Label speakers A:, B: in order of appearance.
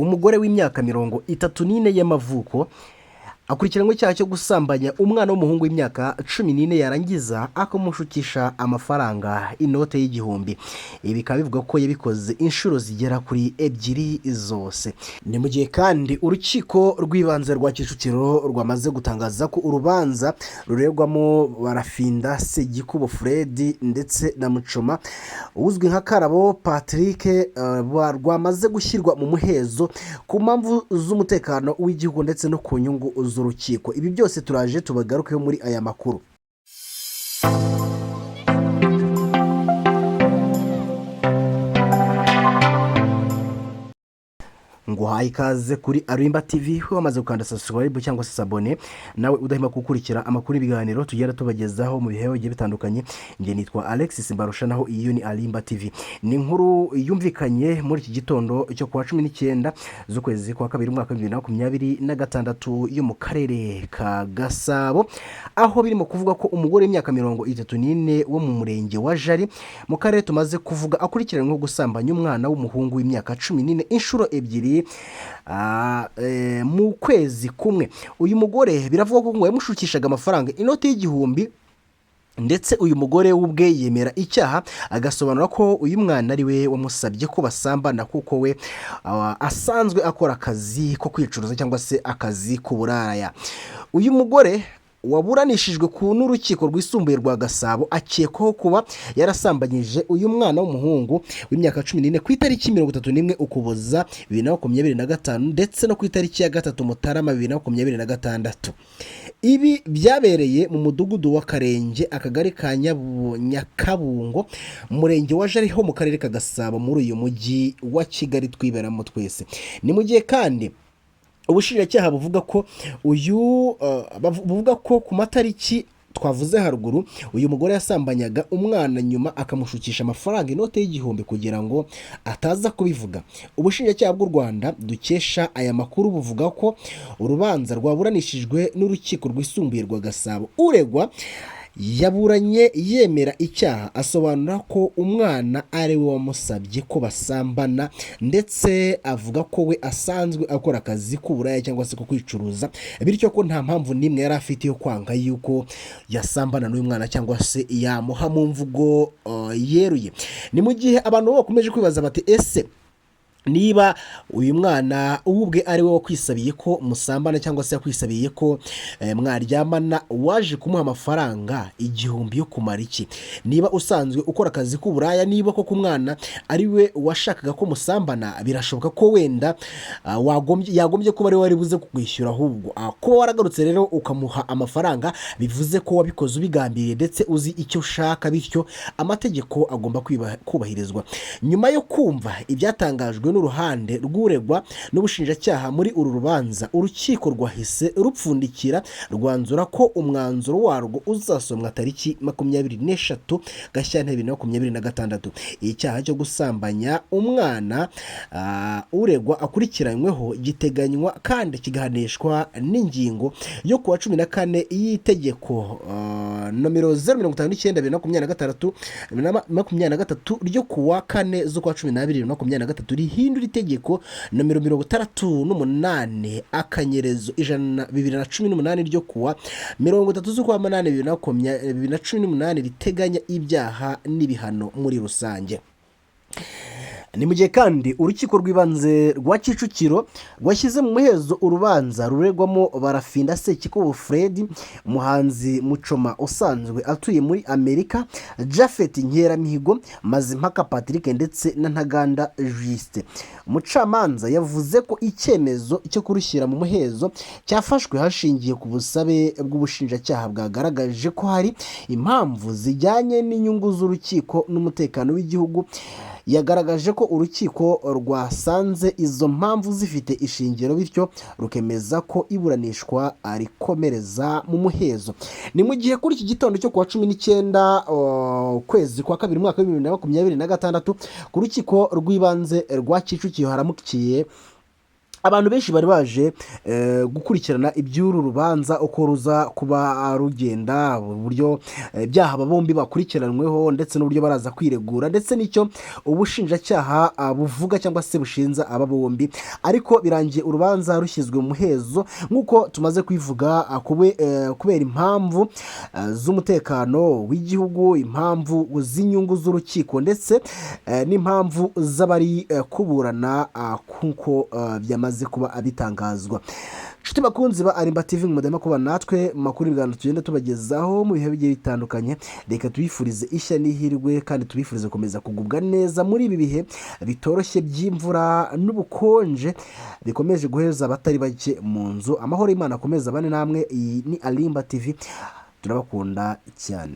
A: Umugore w'imyaka 34 y'amavuko akurikiranyweho icyaha cyo gusambanya umwana w'umuhungu w'imyaka 14, yarangiza akamushukisha amafaranga inote y'igihumbi. Ibi bikaba bivuga ko yabikoze inshuro zigera kuri ebyiri zose. Ni mu gihe kandi urukiko rw'ibanze rwa Kicukiro rwamaze gutangaza ko urubanza ruregwamo Barafinda Segikubo Fred ndetse na Mucoma uzwi nka Karabo Patrick rwamaze gushyirwa mu muhezo ku mpamvu z'umutekano w'igihugu ndetse no ku nyungu z'urukiko. Ibi byose turaje tubagarukeho muri aya makuru. Nguhaye ikaze kuri Arimba TV, wamaze gukanda subscribe cyangwa se s'abonner, nawe udahema gukurikira amakuru y'ibiganiro tugenda tubagezaho mu bihe bigiye bitandukanye. Njye nitwa Alex Simbarusha, naho iyo ni Arimba TV. Ni inkuru yumvikanye muri iki gitondo cyo kuwa 19 z'ukwezi kwa kabiri umwaka wa 2026 yo mu karere ka Gasabo, aho birimo kuvuga ko umugore w'imyaka 34 wo mu murenge wa Jari mu karere tumaze kuvuga akurikiranyweho gusambanya umwana w'umuhungu w'imyaka 14 inshuro ebyiri mu kwezi kumwe. Uyu mugore biravugwa ko ngo yamushukishaga amafaranga inoti y'igihumbi, ndetse uyu mugore we ubwe yemera icyaha, agasobanura ko uyu mwana ari we wamusabye ko basambana, kuko we asanzwe akora akazi ko kwicuruza cyangwa se akazi k'uburaya. Uyu mugore waburanishijwe ku n'urukiko rwisumbuye rwa Gasabo akekwaho kuba yarasambanyije uyu mwana w'umuhungu w'imyaka 14 ku itariki 31 Ukuboza 2025 ndetse no ku itariki ya 3 Mutarama 2026. Ibi byabereye mu mudugudu wa Karenge, akagari ka Nyakabungo, umurenge wa Jari ho mu karere ka Gasabo, muri uyu mujyi wa Kigali twiberamo twese. Ni mu gihe kandi ubushinjacyaha buvuga ko uyu buvuga ko ku matariki twavuze haruguru uyu mugore yasambanyaga umwana, nyuma akamushukisha amafaranga inote y'igihumbi kugira ngo ataza kubivuga. Ubushinjacyaha bw'u Rwanda dukesha aya makuru buvuga ko urubanza rwaburanishijwe n'urukiko rwisumbuye rwa Gasabo. Uregwa yaburanye yemera icyaha, asobanura ko umwana ari we wamusabye ko basambana, ndetse avuga ko we asanzwe akora akazi k'uburaya cyangwa se ko kwicuruza, bityo ko nta mpamvu n'imwe yari afite yo kwanga yuko yasambana n'uyu mwana cyangwa se yamuha mu mvugo yeruye. Ni mu gihe abantu bakomeje kwibaza bati: ese niba uyu mwana ubwe ari we wakwisabiye ko musambana cyangwa se yakwisabiye ko mwaryamana, waje kumuha amafaranga igihumbi yo kumara iki? Niba usanzwe ukora akazi k'uburaya, niba koko umwana ari we washakaga ko musambana, birashoboka ko wenda yagombye kuba ari we wari buze kukwishyura. Ahubwo kuba waragarutse rero ukamuha amafaranga, bivuze ko wabikoze ubigambiriye ndetse uzi icyo ushaka, bityo amategeko agomba kubahirizwa. Nyuma yo kumva ibyatangajwe n'uruhande rw'uregwa n'ubushinjacyaha muri uru rubanza, urukiko rwahise rupfundikira rwanzura ko umwanzuro warwo uzasomwa tariki 23 Gashyantare 2026. Icyaha cyo gusambanya umwana uregwa akurikiranyweho giteganywa kandi kigahanishwa n'ingingo yo kuwa 14 y'itegeko nomero 059 2026 2023 ryo kuwa 4 z'ukwa 12 2023 rihindura itegeko nomero 68 akanyerezo ijana 2018 ryo kuwa 30 z'ukwa munani 2018 riteganya ibyaha n'ibihano muri rusange. Ni mu gihe kandi urukiko rw'ibanze rwa Kicukiro rwashyize mu muhezo urubanza ruregwamo Barafinda Sekikubo Fred, umuhanzi Mucoma usanzwe atuye muri Amerika, Japhet Nkeramihigo, Mazimpaka Patrick ndetse na Ntaganda Justin. Umucamanza yavuze ko icyemezo cyo kurushyira mu muhezo cyafashwe hashingiye ku busabe bw'ubushinjacyaha bwagaragaje ko hari impamvu zijyanye n'inyungu z'urukiko n'umutekano w'igihugu. Yagaragaje ko urukiko rwasanze izo mpamvu zifite ishingiro, bityo rukemeza ko iburanishwa rikomereza mu muhezo. Ni mu gihe kuri iki gitondo cyo kuwa 19 ukwezi kwa kabiri umwaka wa 2026 ku rukiko rw'ibanze rwa Kicukiro haramukiye Abantu benshi bari baje gukurikirana iby'uru rubanza, uko ruza kuba rugenda, uburyo ibyaha aba bombi bakurikiranweho, ndetse n'uburyo baraza kwiregura, ndetse n'icyo ubushinjacyaha buvuga cyangwa se bushinja aba bombi. Ariko birangiye urubanza rushyizwe mu muhezo, nk'uko tumaze kubivuga, kubera impamvu z'umutekano w'igihugu, impamvu z'inyungu z'urukiko, ndetse n'impamvu z'abari kuburana, kuko byamaze kuba bitangazwa. Inshuti bakunzi ba Arimba TV, mudahema kuba natwe mu makuru, ibiganiro tugenda tubagezaho mu bihe bigiye bitandukanye, reka tubifurize ishya n'ihirwe, kandi tubifurize gukomeza kugubwa neza muri ibi bihe bitoroshye by'imvura n'ubukonje bikomeje guheza abatari bake mu nzu. Amahoro y'Imana akomeza abane namwe. Iyi ni Arimba TV, turabakunda cyane.